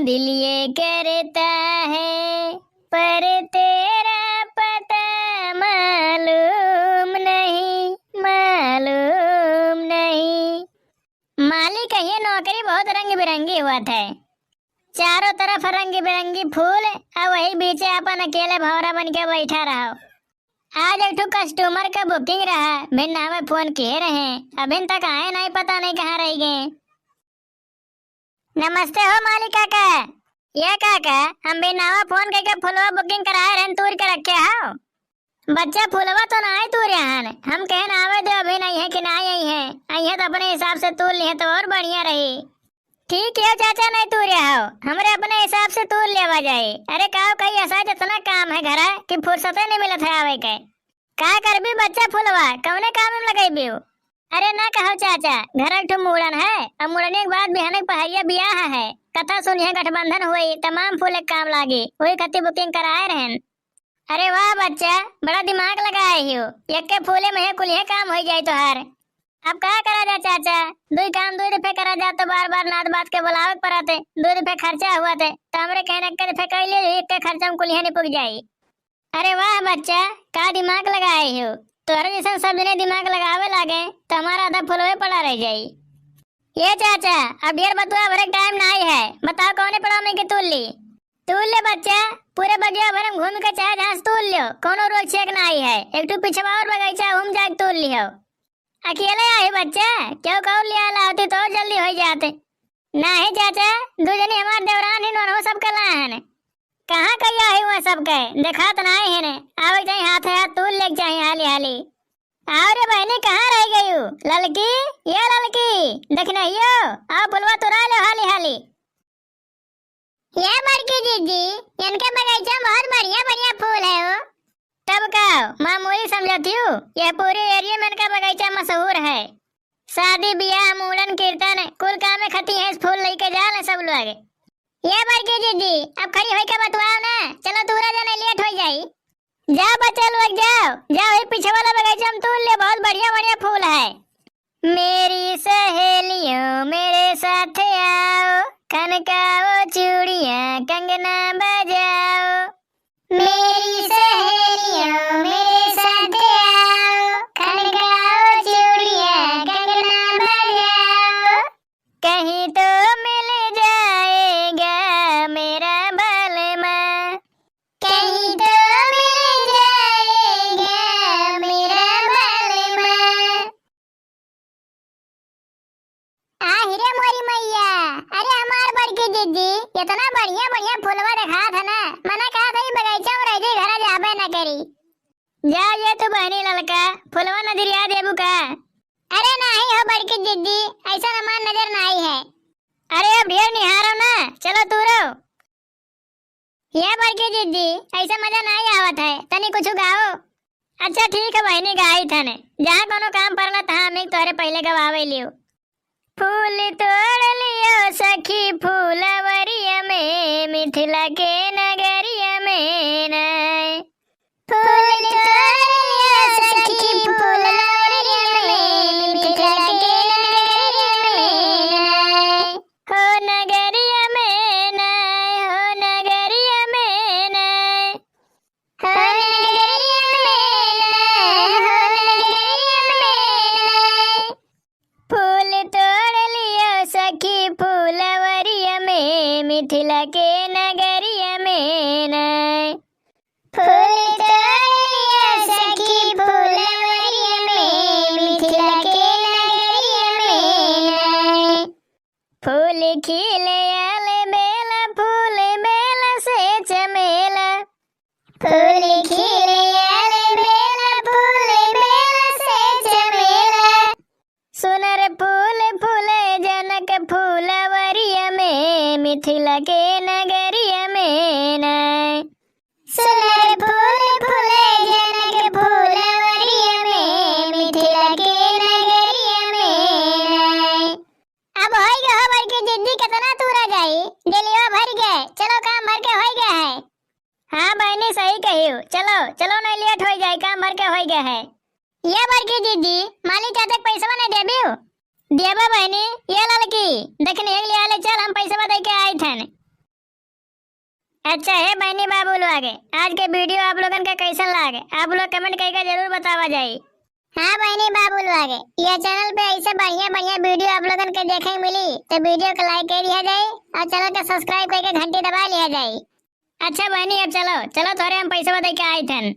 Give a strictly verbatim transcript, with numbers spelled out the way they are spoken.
दिल ये करता है, पर तेरा पता मालूम नहीं, मालूम नहीं। मालिक, ये नौकरी बहुत रंग बिरंगी होत है, चारों तरफ रंग बिरंगी फूल, और वही बीचे अपन अकेले भौंरा बन के बैठा रहो। आज एक ठो customer का booking रहा, भिन्ना में फोन किए रहे, अभिन तक आए नहीं, पता नहीं कहाँ रह गए। नमस्ते हो मालिक काका। ये काका, हम बिनावा फोन करके फुलवा booking कराए रहन, तूर के रखे हो? बच्चा, फुलवा तो नाई तूरे हन, हम कहन आवे दे, अभी नहीं है कि नाई आई है, आई है तो अपने हिसाब से तूर लिहे तो और बढ़िया रही। ठीक है चाचा, नहीं तूरे हो, हमरे अपने हिसाब से तूर लेवा जाए। अरे काव कही ऐसा जितना काम है घरा कि फुर्सते नहीं मिलत है आवे के। का करबी बच्चा फुलवा, कौने काम में लगैबी? अरे ना कहो चाचा, घर एक ठो मूड़न है, अब मूड़ने के बाद बिहान के पहरिया बियाह है, कथा सुनिए, गठबंधन हुई, तमाम फूल एक काम लागी, वही खातिर booking कराए रहन। अरे वाह बच्चा, बड़ा दिमाग लगाए हो, यक्के फूले में कुलिहे काम हो जाए तोहार। अब का करा जा चाचा, दुई काम दुई दफे करा जा तो बार बार नात बात के बुलावे के पड़त, दुई दफे खर्चा हुआ थे, तो हमरे कहने के दफे कह ले, एक के खर्चा में कुलिहे निपुक जाई। अरे वाह बच्चा, का दिमाग लगाए हो? तोहरे जैसन सब जने दिमाग लगावे लागे, तो हमारा आधा फुलवे पड़ा रह जाई। ये चाचा, अब ढेर बतुआ भरे के time नाई है, बताओ कौने पड़ाव में के तूल ली? तूल ले बच्चा, पूरे बगिया भर में घूम के चाहे जहाँ से तूल लियो, कौनो रोक छेक नाई है। एक ठो पिछवा और बगीचा घूम जाके तूल लियो। अकेले आई बच्चा, क्यों कौन लिया लावती तो जल्दी हो जाते। नाही चाचा, दू जनी हमार देवरान ही नोनहु सबके लाहन। कहाँ कहिया है वह सबके? देखात नाही है ने। आवे के चाही हाथे हाथ तूल लेके चाही हाली हाली। आओ रे बहनी, कहाँ रह गयू? ललकी, ये ललकी, देखनहियो, आओ फुलवा तुरा लो हाली हाली। ये बड़की जीजी, इनके बगीचा में बहुत बढ़िया बढ़िया फूल है हो। तब का, मामूली समझत हू? यह पूरे area में इनका बगीचा मशहूर है। शादी, बियाह, मूड़न, कीर्तन, कुल काम में खती है, फूल लेके जाले सब लोग। ये बड़की जीजी, अब खड़ी होई के बतवाओ ना, चलो तूरा जाने late हो जाई। जाओ बच्चा लोग, जाओ, जाओ, ये पीछे वाला बगीचा में तूल ले, बहुत बढ़िया बढ़िया फूल है। मेरी सहेलियों मेरे साथ आओ, खनकाओ चूड़ियां कंगना बजाओ। मेरी सहेलियों मेरे साथ आओ, खनकाओ चूड़ियां कंगना बजाओ। कहीं तो मिल जाएगा मेरा बलमा, कहीं तो मिल जाएगा मेरा बलमा। आ हिरे मोरी मैया, अरे हमार बड़की जीजी, इतना बढ़िया बढ़िया फुलवा देखात है ना, मना कहा था ई बगीचा में रह जाई, घरा जाबे ना करी। जा ये तू बहनी ललका, फुलवा नजरिया देबू का? अरे नाही हो बड़की जीजी, ऐसा हमार नजर नाही है। अरे अब ढेर निहारो ना, चलो तूरो। ये बड़की जीजी, ऐसा मजा नाही आवत है, तनी कुछ गाओ। अच्छा ठीक है बहनी, गाई थने, जहाँ कोनो काम पड़ला तहाँ हमनी तोहरे पहले गवावे लियो। फूल तोड़ लियो सखी फूलवरिया में, मिथिला के नगरिया में ना। फूल तोड़ लियो सखी फूलवरिया में, मिथिला के नगरिया में ना। हो नगरिया में ना, हो नगरिया में ना। हो नगरिया में ना, हो नगरिया में ना। फूल तोड़ लियो सखी फूलवरिया में, मिथिला के नगरिया में ना। फूल तोड़ लियो सखी फूलवरिया में, मिथिला के नगरिया में ना। फूल खिले आल बेला, फूल बेला से चमेला। फूल खिले आल बेला, फूल बेला से चमेला। सुनर फूल फूले जनक फूलवरिया में, मिथिला के नगरिया में ना। सुनर फूल फूले जनक फूलवरिया में, मिथिला के नगरिया में ना। अब होई गए हो बड़की जीजी, कितना तूरा जाई, डेलिया भर गए, चलो काम भर के होई गए है। हाँ बहनी, सही कहियो, चलो चलो, नहीं late होई जाए, काम भर के होई गए है। ये बड़की जीजी, मालिक चाचा के पैसवा नहीं देबियो? देबा बहनी, ये ललकी, देखनी एक लिया ले, चल हम पैसवा दे के आई थन। अच्छा हे बहनी बाबू लोग, आज के video आप लोगन के कैसन लागे, आप लोग comment करके जरूर बतावा जाई। हाँ बहनी बाबू लोग, यह channel पे ऐसे बढ़िया बढ़िया video आप लोगन के देखे मिली, तो video को like कर दिया जाए और channel के subscribe करके घंटी दबा लिया जाए। अच्छा बहनी, अब चलो, चलो थोड़े हम पैसवा दे के आए थन।